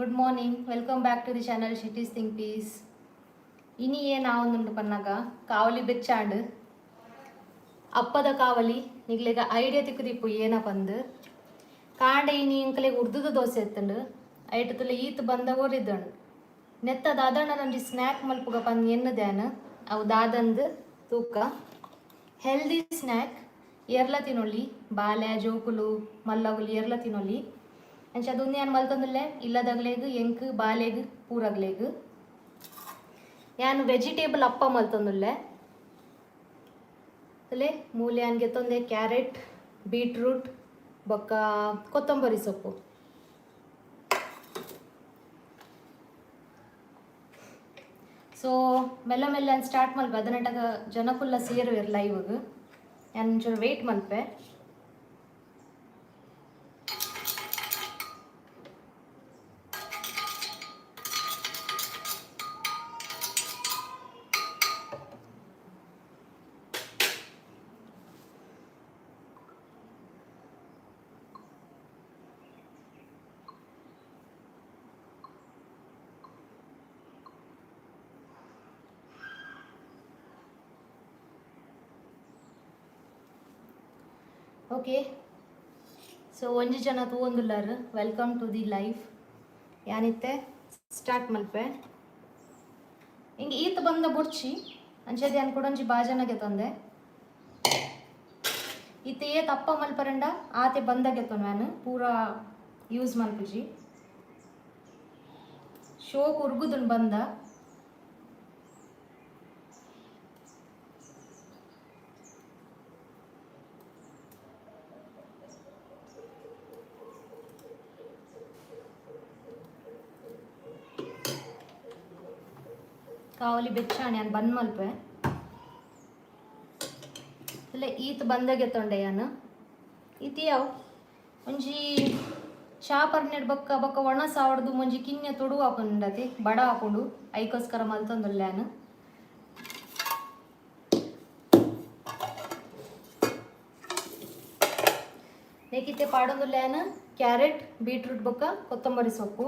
Good morning, welcome back to the channel Shetty's think peace. ಇನಿ ಏನಾವೊಂದುಂಡು ಪನ್ನಗ ಕಾವಲಿ ಬೆಚ್ಚಾಂಡ್, ಅಪ್ಪದ ಕಾವಲಿ. ನಿಗ್ಲೆಗ idea ತಿಕ್ಕುದಿಪ್ಪು ಏನ ಪಂದ್. ಕಾಂಡೆ ಇನಿ ಎಂಕಲೆಗ್ ಉರ್ದುದ ದೋಸೆ ಎತ್ತುಂಡು. ಐಟ್ ತುಲೆ ಈತ್ ಬಂದ ಒರಿದ್ಂಡ್. ನೆತ್ತ ದಾದಣ್ಣ ಒಂಜಿ ಸ್ನ್ಯಾಕ್ ಮಲ್ಪುಗ ಪಂದ್ ಎನ್ನುದ್ಯಾನ್. ಅವು ದಾದಂದ್ ತೂಕ. ಹೆಲ್ದಿ ಸ್ನ್ಯಾಕ್, ಏರ್ಲ ತಿನೊಲಿ, ಬಾಲೆ ಜೋಕುಲು ಮಲ್ಲಗುಲು ಏರ್ಲ ತಿನೊಲಿ. ಅಂಚ ಅದು ಯಾನ್ ಮಲ್ತೊಂದುಲ್ಲೆ ಇಲ್ಲದಗ್ಲೆಗ್, ಎಂಕ್, ಬಾಲೆಗ್, ಪೂರಗ್ಲೆಗ್. ಯಾನ್ ವೆಜಿಟೇಬಲ್ ಅಪ್ಪ ಮಲ್ತೊಂದುಲ್ಲೆ. ಅಲ್ಲೇ ಮೂಲೆ ಯಾನ್ ಗೆತ್ತೊಂದೆ ಕ್ಯಾರೆಟ್, ಬೀಟ್ರೂಟ್ ಬೊಕ್ಕ ಕೊತ್ತಂಬರಿ ಸೊಪ್ಪು. ಸೊ ಮೆಲ್ಲ ಮೆಲ್ಲ ಸ್ಟಾರ್ಟ್ ಮಲ್ಪೆ. ಅದನಟಗ ಜನಕುಲ್ಲ ಸೇರುವೆರ್ ಲೈವ್ಗ್. ಯಾನ್ ಒಂಚೂರು ವೆಯ್ಟ್ ಮಲ್ಪೆ. ಓಕೆ, ಸೊ ಒಂಜಿ ಜನ ತೂವೊಂದುಲ್ಲಾರ್. Welcome to the live. ಯಾನಿತ್ತೆ ಸ್ಟಾರ್ಟ್ ಮಲ್ಪೆ. ಹಿಂಗೆ ಈತ ಬಂದ ಬೊರ್ಚಿ ಅಂಚೆ ಯಾನ್ ಕುಡೊಂಜಿ ಬಾಜನಗೆ ತಂದೆ. ಇತ್ತೆ ಏತ್ ಅಪ್ಪ ಮಲ್ಪರಂಡ ಆತೆ ಬಂದಾಗೆ ಯಾನ್ ಪೂರಾ ಯೂಸ್ ಮಲ್ಪುಜಿ. ಶೋಕ್ ಉರ್ಗುದುನ್ ಬಂದ. ಕಾವಲಿ ಬೆಚ್ಚಾಣೆ, ಯಾನ್ ಬಂದ್ ಮಲ್ಪೆ. ಇಲ್ಲ, ಈತ್ ಬಂದಾಗೆ ತೊಂಡೆ ಯಾನ್. ಈತ್ ಯಾವ ಒಂಜಿ ಚಾ ಪರ್ನೆಡ್ ಬೊಕ್ಕ ಬೊಕ್ಕ ಒಣ ಸಾವಡ್ದು ಒಂಜಿ ಕಿನ್ಯ ತೊಡು ಹಾಕೊಂಡತಿ, ಬಡ ಹಾಕೊಂಡು, ಐಕೋಸ್ಕರ ಮಲ್ತೊಂದುಲ್ಲೆ ಯಾನ್. ನೇಕಿತ್ತೆ ಪಾಡೊಂದುಲ್ಲೆ ಯಾನ್ ಕ್ಯಾರೆಟ್, ಬೀಟ್ರೂಟ್ ಬೊಕ್ಕ ಕೊತ್ತಂಬರಿ ಸೊಪ್ಪು.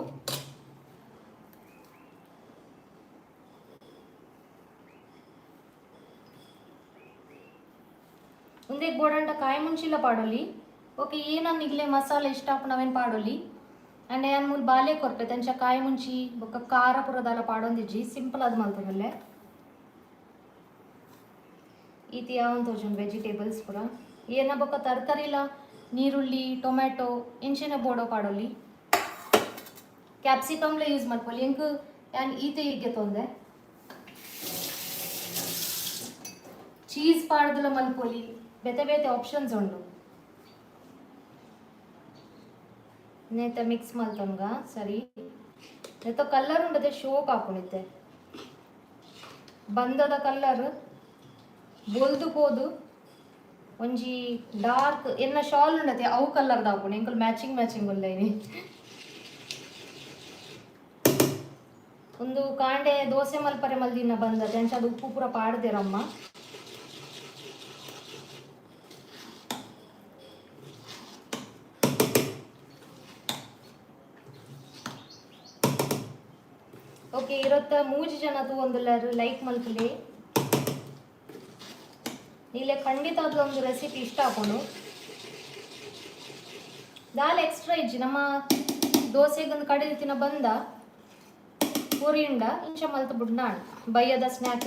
ಉಂದೆಗ್ ಬೋಡಂಡ ಕಾಯಿ ಮುಂಚಿಲ ಪಾಡೊಲಿ. ಓಕೆ, ಏನನ್ ನಿಗ್ಲೆ ಮಸಾಲೆ ಇಷ್ಟ ಆಪುನವೇನ್ ಪಾಡೊಲಿ. ಅಂಡ್ ಯಾನ್ ಮೂಲು ಬಾಲೆ ಕೊರ್ಪೆ, ಅಂಚ ಕಾಯಿ ಮುಂಚಿ ಬೊಕ್ಕ ಖಾರ ಪೂರ ದಾಲ ಪಾಡೊಂದಿಜ್ಜಿ. ಸಿಂಪಲ್ ಆದ್ ಮಲ್ತೊಂದುಲ್ಲೆ. ಈತ್ ಯಾವೊಂದು ತೋಜುಂಡು ವೆಜಿಟೇಬಲ್ಸ್ ಪೂರ. ಏನ ಬೊಕ್ಕ ತರಕಾರಿಲ ನೀರುಳ್ಳಿ, ಟೊಮ್ಯಾಟೊ ಇಂಚಿನ ಬೋಡೋ ಪಾಡೊಲಿ. ಕ್ಯಾಪ್ಸಿಕಮ್ಲ ಯೂಸ್ ಮಲ್ಪೊಲಿ. ಎಂಕ್ ಯಾನ್ ಈತೆ ಈಗೆ ತೊಂದೆ. ಚೀಸ್ ಪಾಡ್ದಲ ಮಲ್ಪೊಲಿ. ಬೇತೆ ಬೇತೆ ಆಪ್ಷನ್ಸ್ ಉಂಡು. ನೇತ ಮಿಕ್ಸ್ ಮಲ್ತೊನ್ಗ. ಸರಿ, ನೆತ್ತ ಕಲರ್ ಉಂಡದೆ ಶೋಕ್ ಆಪುಂಡಿತ್ತೆ. ಬಂದದ ಕಲರ್ ಬೊಲ್ದು ಪೋದು ಒಂಜಿ ಡಾರ್ಕ್ ಎನ್ನ ಶಾಲ್ ಉಂಡತೆ ಅವು ಕಲರ್ ದಾಪುಂಡು. ಎಂಕುಲು ಮ್ಯಾಚಿಂಗ್ ಮ್ಯಾಚಿಂಗ್ ಉಲ್ಲೈನಿ. ಒಂದು ಕಾಂಡೆ ದೋಸೆ ಮಲ್ಪರೆ ಮಲ್ದಿನ ಬಂದತೆ. ಅಂಚ ಅದು ಉಪ್ಪು ಪೂರ ಪಾಡ್ದೇರಮ್ಮ. ಓಕೆ, ಇರತ್ತ ಮೂಜಿ ಜನ ತೂವೊಂದುಲ್ಲಾರ್, ಲೈಕ್ ಮಲ್ಪುಲೆ. ನಿಲೆ ಖಂಡಿತ ಒಂದು ರೆಸಿಪಿ ಇಷ್ಟ ಆಪುಂಡು. ದಾಲ್ ಎಕ್ಸ್ಟ್ರಾ ಇಜ್ಜಿ. ನಮ್ಮ ದೋಸೆಗೊಂದು ಕಡಿದು ತಿನ್ನ ಬಂದ ಪುರಿಂಡ ಇಂಚ ಮಲ್ತ್ ಬುಡ್ನಾಳ್. ಬಯ್ಯದ ಸ್ನ್ಯಾಕ್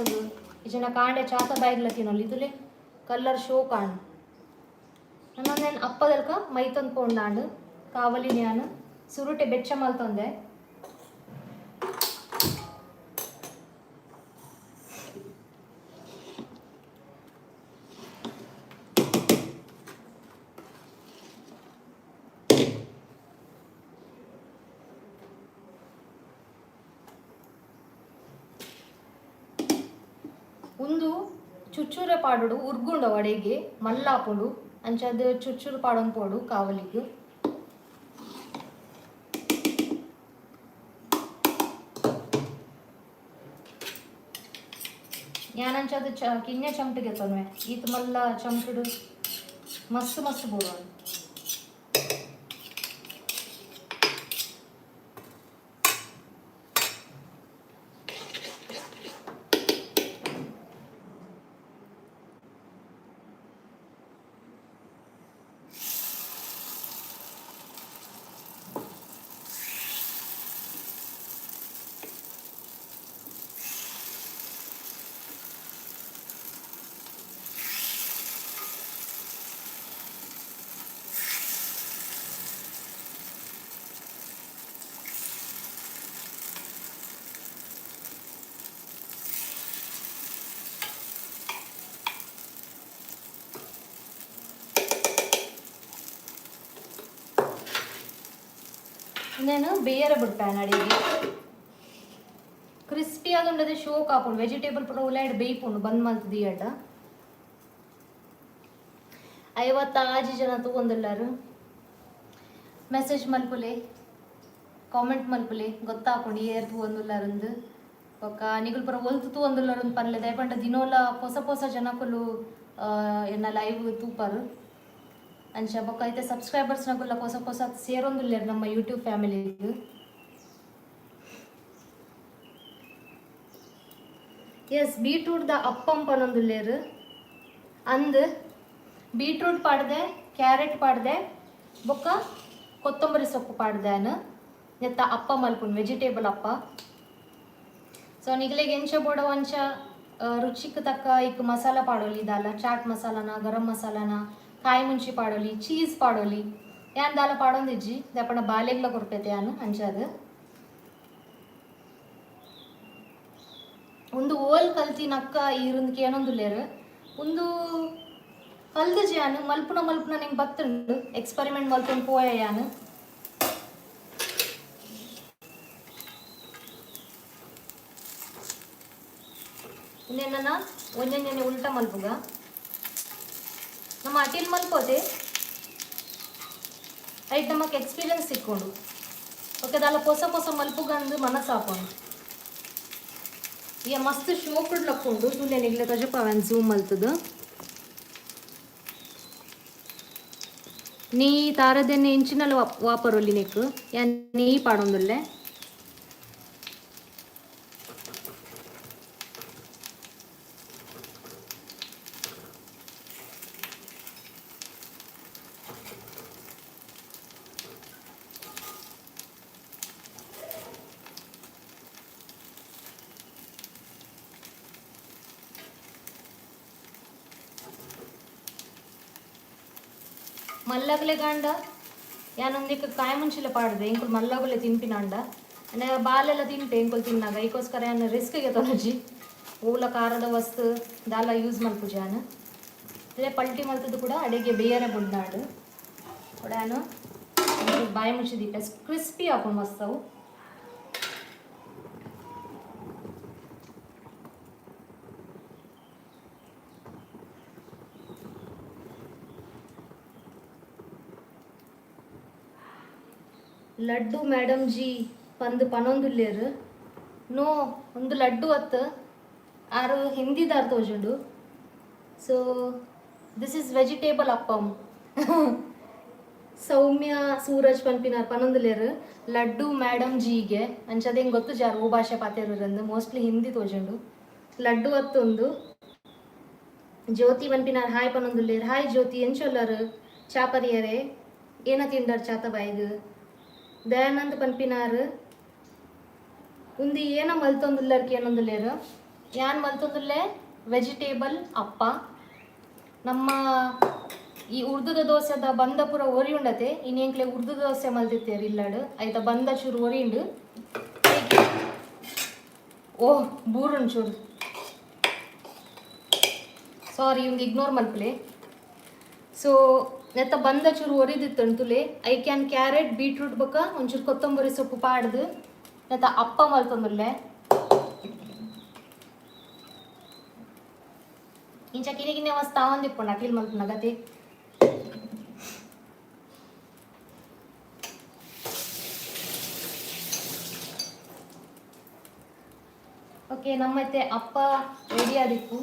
ಇಜನ ಕಾಂಡೆ ಚಾತ ಬಾಯಿಗ್ಲ ತಿನ್ನೊಲಿ. ಇದುಲೆ ಕಲ್ಲರ್ ಶೋ ಕಾಣ್. ನನ್ನ ಅಪ್ಪದಲ್ಕ ಮೈತೊಂದು ಪೋಂಡಾಂಡ್. ಕಾವಲಿ ನ್ಯಾನ್ ಸುರುಟೆ ಬೆಚ್ಚ ಮಲ್ತೊಂದೆ. ಉಂದು ಚುಚ್ಚೂರೆ ಪಾಡೋಡು, ಉರ್ಗುಂಡ ವಡೆಗೆ ಮಲ್ಲಾಪುಂಡು. ಅಂಚಾದ್ ಚುಚ್ಚೂರು ಪಾಡೊಂದು ಪೋಡು ಕಾವಲಿಗ್. ಯಾನಂಚಾದ್ ಚ ಕಿನ್ಯ ಚಮಟಿಗೆ ತೊನ್ವೆ. ಈತ್ ಮಲ್ಲ ಚಮಟುಡು ಮಸ್ತ್ ಮಸ್ತ್ ಬೋಡು. నేను ಬೇಯರ ಬಿಡ್ಪೆ ಅಡಿಗೆ. ಕ್ರಿಸ್ಪಿ ಆದುಂಡದೆ ಶೋಕ್ ಆಪುಂಡು. ವೆಜಿಟೇಬಲ್ ಪೂರ ಉಲಾಯ್ಡ್ ಬೇಯ್ಪುಂಡು ಬಂದ್ ಮಲ್ತ್ ದೀಯಡ. 56 ಜನ ತೂವೊಂದುಲ್ಲಾರು. ಮೆಸೇಜ್ ಮಲ್ಪುಲೆ, ಕಾಮೆಂಟ್ ಮಲ್ಪುಲೆ, ಗೊತ್ತಾಪುಂಡು ಏರ್ ತೂವೊಂದುಲ್ಲಾರಂದು. ಬೊಕ್ಕ ನಿಗುಲ್ ಪೂರ ಒಲ್ತು ತೂವೊಂದುಲ್ಲಾರಂದು ಪನ್ಲೆ. ದಾಯೆ ದಿನೋಲ ಪೊಸ ಪೊಸ ಜನಕುಲು ಎನ್ನ ಲೈವ್ ತೂಪರು. ಅಂಚ ಬೊಕ್ಕ ಐತೆ ಸಬ್ಸ್ಕ್ರೈಬರ್ಸ್ ನಕುಲ್ಲ ಪೊಸ ಪೊಸ ಸೇರೊಂದುಲ್ಲೆರ್ ನಮ್ಮ ಯೂಟ್ಯೂಬ್ ಫ್ಯಾಮಿಲಿಗ್. ಎಸ್, ಬೀಟ್ರೂಟ್ ದ ಅಪ್ಪಂ ಪನೊಂದುಲ್ಲೆರ್. ಅಂದ್, ಬೀಟ್ರೂಟ್ ಪಾಡ್ದೆ, ಕ್ಯಾರೆಟ್ ಪಾಡ್ದೆ, ಬೊಕ್ಕ ಕೊತ್ತಂಬರಿ ಸೊಪ್ಪು ಪಾಡ್ದೆ. ನೆತ್ತ ಅಪ್ಪ ಮಲ್ಪುನು, ವೆಜಿಟೇಬಲ್ ಅಪ್ಪ. ಸೊ ನಿಗಲೆಗ್ ಎಂಚ ಬೋಡ ಅಂಚ ರುಚಿಕ್ ತಕ್ಕ ಇಕ್ ಮಸಾಲ ಪಾಡೊಲಿ. ದಾಲ ಚಾಟ್ ಮಸಾಲಾನ, ಗರಂ ಮಸಾಲಾನ, ಕಾಯಿ ಮುಂಚಿ ಪಾಡೊಲಿ, ಚೀಸ್ ಪಾಡೊಲಿ. ಯಾನ್ ದಾಲ ಪಾಡೊಂದಿಜ್ಜಿ, ದಾಪಂಡ ಬಾಲೆಗ್ಲ ಕೊರ್ಪೆತೆ ಯಾನ್ ಅಂಚಾದ್. ಉಂದು ಓಲ್ ಕಲ್ತಿನಕ್ಕ ಈರುಂದು ಕೇನೊಂದುಲ್ಲೆರ್. ಉಂದು ಕಲ್ದುಜಿ ಯಾನ್, ಮಲ್ಪುನ ಮಲ್ಪುನ ನಿಂಗೆ ಬತ್ತುಂಡು. ಎಕ್ಸ್ಪೆರಿಮೆಂಟ್ ಮಲ್ತೊಂದು ಪೋಯ ಯಾನ್. ಉಂದೆನ್ನ ಒಂಜೊಂಜನೆ ಉಲ್ಟ ಮಲ್ಪುಗ. ನಮ್ಮ ಅಟಿಲ್ ಮಲ್ಪೋತೆ, ಐಟ್ ನಮಕ್ ಎಕ್ಸ್ಪೀರಿಯನ್ಸ್ ಸಿಕ್ಕೊಂಡು. ಓಕೆ, ದಾಲ ಪೊಸ ಪೊಸ ಮಲ್ಪುಗಂದು ಮನಸ್ಸಾಪುಂಡು. ಈ ಮಸ್ತ್ ಶೋಕುಡ್ ಲಕ್ಕುಂಡು. ತೂಲೆ, ನಿಗ್ಲೆ ತೊಜಪಾವೆನ್ ಝೂಮ್ ಮಲ್ತದು. ನೀ ತಾರದೆನ್ನೆ ಇಂಚಿನಲ್ಲ ವಾಪರೊಲಿ ನೆಕ್. ಯಾನ್ ನೀ ಪಾಡೊಂದುಲ್ಲೆ. ಮಲ್ಲಗಲೆ ಗಾಂಡ ಯಾನೊಂದಿಕ್ ಕಾಯಿ ಮುಂಚಿಲ ಪಾಡ್ದೆ. ಎಂಕುಲು ಮಲ್ಲಗುಲೆ ತಿನ್ಪಿನಾಂಡ ಅಂಡ ಬಾಲೆಲ್ಲ ತಿನ್ಪೆ ಎಂಕುಲು ತಿನ್ನಾಗ. ಐಕೋಸ್ಕರ ಯಾನ್ ರಿಸ್ಕ್ ಗೆತೊನಜಿ. ಓಲ ಖಾರದ ವಸ್ತು ದಾಲ ಯೂಸ್ ಮಲ್ಪುಜಿ ಯಾನ್. ಅದೇ ಪಲ್ಟಿ ಮಲ್ತದ್ದು ಕೂಡ ಅಡಿಗೆ ಬೇಯರೆ ಬುಡ್ನಾಡು ಕೂಡ ಯಾನು ಬಾಯಿ ಮುಚ್ಚಿ ದೀಪೆ. ಕ್ರಿಸ್ಪಿ ಆಪುಂಡು ಮಸ್ತವು. ಲಡ್ಡು ಮೇಡಮ್ ಜಿ ಪಂದ್ ಪನೊಂದುಲ್ಲೆರ್. ನೋ, ಒಂದು ಲಡ್ಡು ಅತ್, ಆರು ಹಿಂದಿದಾರ್ ತೋಜುಂಡು. So this is vegetable appam. Soumya Suraj ಪನ್ಪಿನಾರ್ ಪನೊಂದುಲ್ಲೆರ್ ಲಡ್ಡು ಮೇಡಮ್ ಜಿಗೆ. ಅಂಚದ ಹೆಂಗೆ ಗೊತ್ತು ಜಾರ್ ಓ ಭಾಷೆ ಪಾತೆರಂದು. ಮೋಸ್ಟ್ಲಿ ಹಿಂದಿ ತೋಜುಂಡು. ಲಡ್ಡು ಅತ್ತೊಂದು. ಜ್ಯೋತಿ ಪನ್ಪಿನಾರ್ ಹಾಯ್ ಪನೊಂದುಲ್ಲೆರ್. ಹಾಯ್ ಜ್ಯೋತಿ, ಎಂಚೊಲ್ಲರು? ಚಾಪರಿಯರೆ ಏನ ತಿಂಡರ್ ಚಾತ ಬಾಯಿಗ್? ದಯಾನಂದ್ ಪನ್ಪಿನಾರ್ ಉಂದು ಏನ ಮಲ್ತೊಂದುಲ್ಲರ್ ಕೇನೊಂದುಲ್ಲೆರ್. ಯಾನ್ ಮಲ್ತೊಂದುಲ್ಲೆ ವೆಜಿಟೇಬಲ್ ಅಪ್ಪ. ನಮ್ಮ ಈ ಉರ್ದುದ ದೋಸೆದ ಬಂದ ಪೂರ ಒರಿ ಉಂಡತೆ. ಇನ್ನೆಂಕ್ಲೆ ಉರ್ದು ದೋಸೆ ಮಲ್ತಿತ್ತೇರು ಇಲ್ಲಡ್. ಐತ ಬಂದ ಚೂರು ಒರಿಂಡು. ಓಹ್, ಬೂರುಂಡು ಚೂರು, ಸಾರಿ, ಒಂದು ಇಗ್ನೋರ್ ಮಲ್ಪಲೆ. ಸೊ ನೆತ್ತ ಬಂದ ಚೂರು ಒರಿದಿತ್ತು ತುಲೆ. I can carrot, beetroot ಬೊಕ್ಕ ಒಂಚೂರು ಕೊತ್ತಂಬರಿ ಸೊಪ್ಪು ಪಾಡ್ದು ನೆತ್ತ ಅಪ್ಪ ಮಲ್ತೊಂದುಲ್ಲೆ. ಇಂಚ ಕಿನಿ ಕಿನ್ನೆ ಮಸ್ತ್ ತಾವಂದಿಪ್ಪುಂಡು ಅಟಿಲ್ ಮಲ್ಪುನ ಗತಿ. ಓಕೆ, ನಮ್ಮೈತೆ ಅಪ್ಪ ರೆಡಿ ಆದಿಪ್ಪು.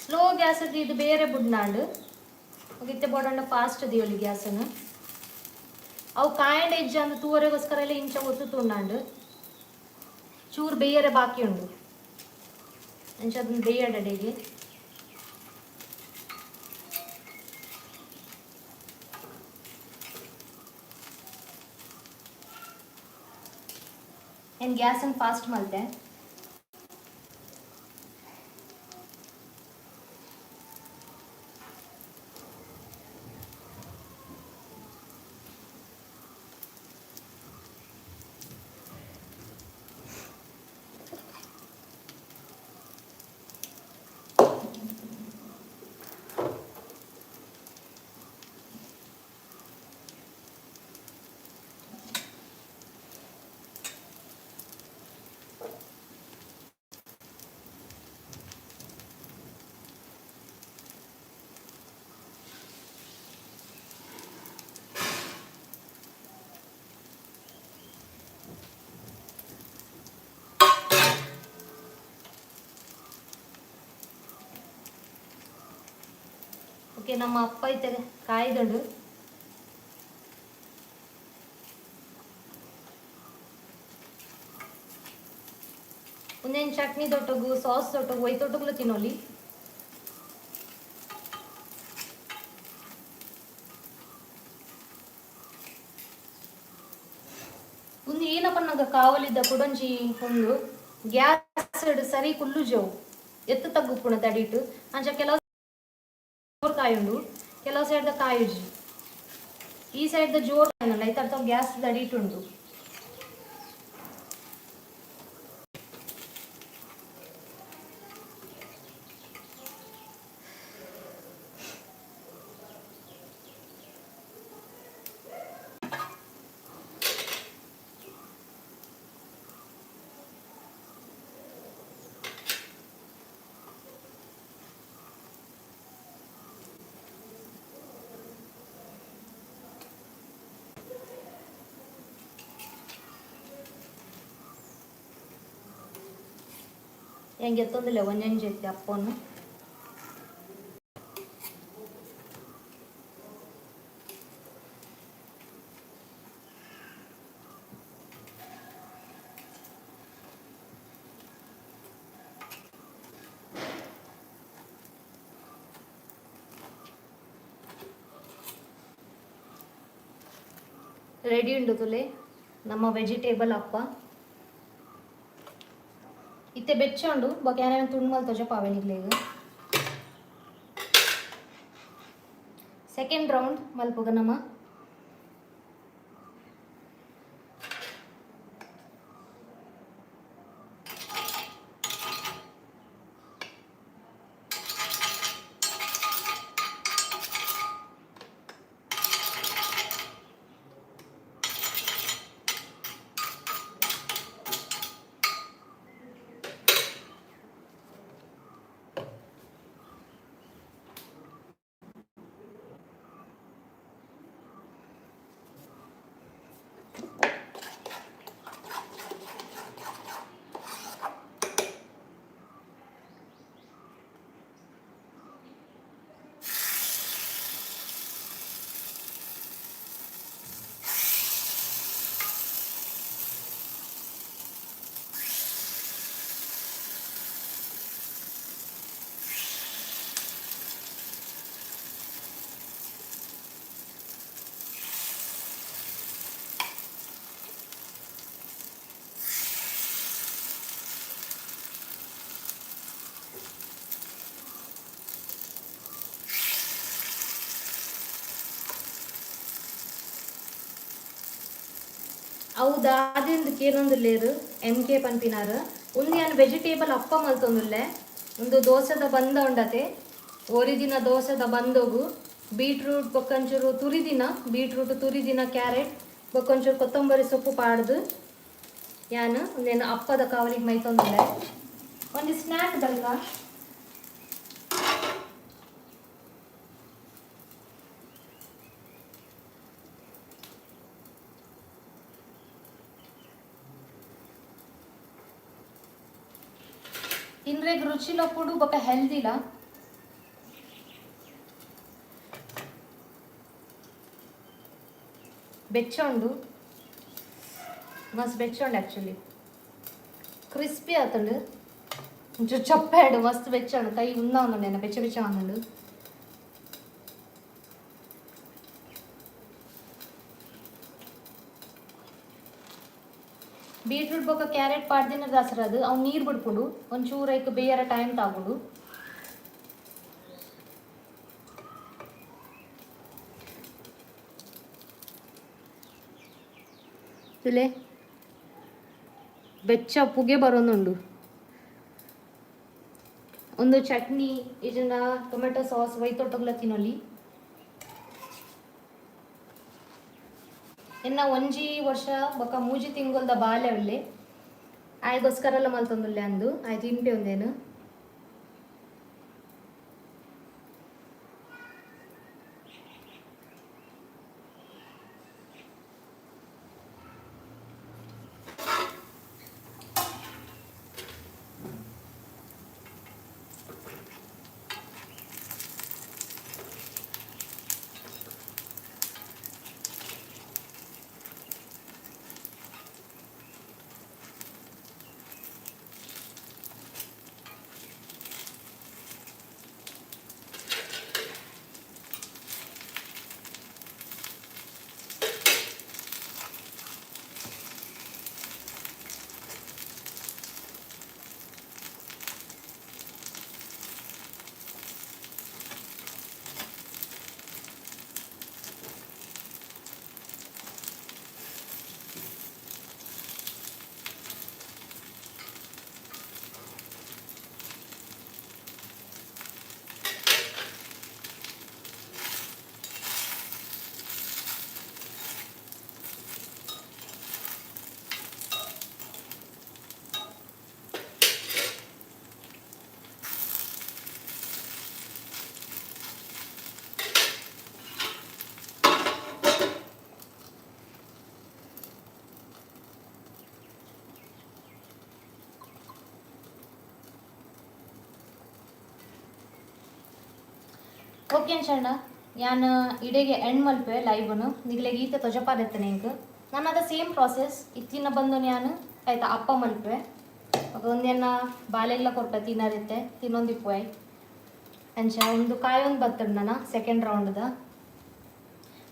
ಸ್ಲೋ ಗ್ಯಾಸ್ ಇದು ಬೇರೆ ಬುಡ್ನಾಂಡು ಇತ್ತೆ ಬೋಡಂಡ ಫಾಸ್ಟ್ ದಿಯೊಲಿ ಗ್ಯಾಸನ್ನು. ಅವು ಕಾಯಂಡ ಇಜ್ಜ ಅಂದ್ ತೂವರೆಗೋಸ್ಕರ ಎಲ್ಲ ಇಂಚ ಒತ್ತು ತುಂಡಾಂಡು. ಚೂರು ಬೇಯರೆ ಬಾಕಿ ಉಂಡು. ಅಂಚ ಅದನ್ನ ಬೇಯಡಡೆಗೆ. ಏನು ಗ್ಯಾಸನ್ನು ಫಾಸ್ಟ್ ಮಲ್ತೆ. ಓಕೆ, ನಮ್ಮ ಅಪ್ಪ ಇತ್ತೆ ಕಾಯ್ದುಂಡು. ಒಂದೇನು ಚಟ್ನಿ ದೊಟ್ಟಗು, ಸಾಸ್ ದೊಟ್ಟಗು, ಒಯ್ತೊಟ್ಟಗುಲ ತಿನ್ನೋಲಿ. ಒಂದು ಏನಪ್ಪ ನಂಗೆ ಕಾವಲಿದ್ದ ಕುಡಂಜಿ ಒಂದು ಗ್ಯಾಸ್ ಸರಿ ಕುಲ್ಲು ಜವು ಎತ್ತು ತಗ್ಗುಪ್ಪುಣ ತಡಿಟ್ಟು. ಅಂಚ ಕೆಲವು ಕಾಯುಂಡು, ಕೆಲವು ಸೈಡ್ದ ಕಾಯುಜಿ. ಈ ಸೈಡ್ದ ಜೋರು ಕಾಯುಂಡು, ಐತರ್ಥ ಗ್ಯಾಸ್ ದಡಿಟುಂಡು. ಹೆಂಗೆ ಎತ್ತೊಂದಿಲ್ಲ ಒಂಜೊಂಜಿ ಎತ್ತಿ ಅಪ್ಪನು. ರೆಡಿ ಉಂಡು ತುಲೆ ನಮ್ಮ ವೆಜಿಟೇಬಲ್ ಅಪ್ಪ. ಇತ್ತೆ ಬೆಚ್ಚ ಉಂಡು ಬೊಕ ಯಾನ ತುಂಡು ಮಲ್ ತೊಜ ಪಾವೆನಿಗ್ಲೇಗ್. ಸೆಕೆಂಡ್ ರೌಂಡ್ ಮಲ್ಪುಗ ನಮ್ಮ. ಅವು ದಾದಿಂದ ಕೇನೊಂದುಲ್ಲೇರು ಎಂ ಕೆ ಪನ್ಪಿನಾರು. ಉಂದು ಯಾನ್ ವೆಜಿಟೇಬಲ್ ಅಪ್ಪ ಮಲ್ತೊಂದುಲ್ಲೆ. ಒಂದು ದೋಸೆದ ಬಂದ ಉಂಡತೆ, ಒರಿದಿನ ದೋಸೆದ ಬಂದೋಗು ಬೀಟ್ರೂಟ್ ಬೊಕ್ಕಂಚೂರು ತುರಿದಿನ ಬೀಟ್ರೂಟ್, ತುರಿದಿನ ಕ್ಯಾರೆಟ್, ಬೊಕ್ಕೊಂಚೂರು ಕೊತ್ತಂಬರಿ ಸೊಪ್ಪು ಪಾಡ್ದು ಯಾನ್ ಉಂದೆನ್ ಅಪ್ಪದ ಕಾವಲಿಗೆ ಮೈತೊಂದುಲ್ಲೆ. ಒಂಜಿ ಸ್ನ್ಯಾಕ್ ದಲ್ಕ. ತಿನ್ರೆಗ್ ರುಚಿಲ ಉಪ್ಪುಂಡು ಬೊಕ ಹೆಲ್ದಿಲ. ಬೆಚ್ಚ ಉಂಡು, ಮಸ್ತ್ ಬೆಚ್ಚ ಉಂಡು. ಆ್ಯಕ್ಚುಲಿ ಕ್ರಿಸ್ಪಿ ಆತುಂಡು. ಒಂಚೂರು ಚಪ್ಪೆಡು ಮಸ್ತ್ ಬೆಚ್ಚ ಉಂಡು. ಕೈ ಉಂದ ಉಂಡು ಎನ್ನ, ಬೆಚ್ಚ ಬೆಚ್ಚ ಉಂಡು. ಬೀಟ್ರೂಟ್ ಬೊಕ್ಕ ಕ್ಯಾರೆಟ್ ಪಾಡ್ದಿನ ದಾಸರದು ಅವು ನೀರು ಬಿಡ್ಪುಂಡು. ಒಂಚೂರು ಐಕ್ ಬೇಯರ ಟೈಮ್ ತಾಗುಂಡು. ತುಲೆ, ಬೆಚ್ಚ ಪುಗೆ ಬರೋನುಂಡು. ಒಂದು ಚಟ್ನಿ ಇಜನ ಟೊಮೆಟೊ ಸಾಸ್ ವೈತೊಟ್ಟಗ್ಲ ತಿನ್ನೊಲಿ. ಎನ್ನ 1 ವರ್ಷ ಬೊಕ 3 ತಿಂಗೊಲ್ದ ಬಾಲೆ ಉಲ್ಲೆ. ಆಯ್ಗೋಸ್ಕರಲ್ಲ ಮಲ್ತೊಂದುಲ್ಲೆ ಅಂದು. ಆಯ್ ತಿನ್ಪೆ ಒಂದೇನು. ಓಕೆ ಅಂಚಣ್ಣ, ಯಾನ್ ಇಡೆಗೆ ಎಂಡ್ ಮಲ್ಪೆ ಲೈವ್ನು. ನಿಗ್ಲೆಗ್ ಈತೆ ತೊಜಪಾದೆತ್ತನೆ ಎಂಕ್. ನಾನು ಅದ ಸೇಮ್ ಪ್ರಾಸೆಸ್ ಇತ್ತಿನ ಬಂದು ಯಾನ್ ಆಯ್ತಾ ಅಪ್ಪ ಮಲ್ಪೆ. ಒಂದೆನ್ನ ಬಾಲೆಗ್ಲ ಕೊರ್ಪೆ, ತಿನ್ನರಿತ್ತೆ ತಿನ್ನೊಂದಿಪ್ಪುವೆ. ಅಂಚ ಒಂದು ಕಾಯೊಂದು ಬತ್ತಡ್ ನನ್ನ ಸೆಕೆಂಡ್ ರೌಂಡ್ದ.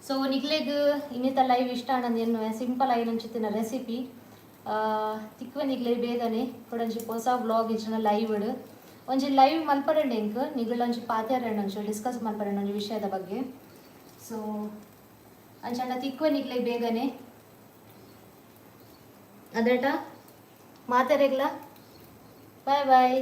ಸೊ ನಿಗ್ಲೆಗ್ ಇನ್ನಿತ ಲೈವ್ ಇಷ್ಟ ಆಂಡ ಎನ್ನುವೆ. Simple ಆಯಿನಂಚಿತ್ತಿನ recipe. ತಿಕ್ಕುವೆ ನಿಗ್ಲೆ ಬೇಗನೆ ಕೊಡಂಚಿ ಹೊಸ ವ್ಲಾಗ್ ಇಜ್ಜಿನ ಲೈವ್. ಒಂಜಿ ಲೈವ್ ಮಲ್ಪರಂಡೆ ಎಂಕ್, ನಿಗುಳ ಒಂಜಿ ಪಾತೆರಂಡೆ, ಒಂಚೂರು ಡಿಸ್ಕಸ್ ಮಲ್ಪರಂಡೆ ಒಂಜಿ ವಿಷಯದ ಬಗ್ಗೆ. ಸೊ ಅಂಚಂಡ ತಿಕ್ಕುವೆ ನಿಗ್ಲೆ ಬೇಗನೆ. ಅದೇಟ ಮಾತೆರೆಗ್ಲ ಬಾಯ್ ಬಾಯ್.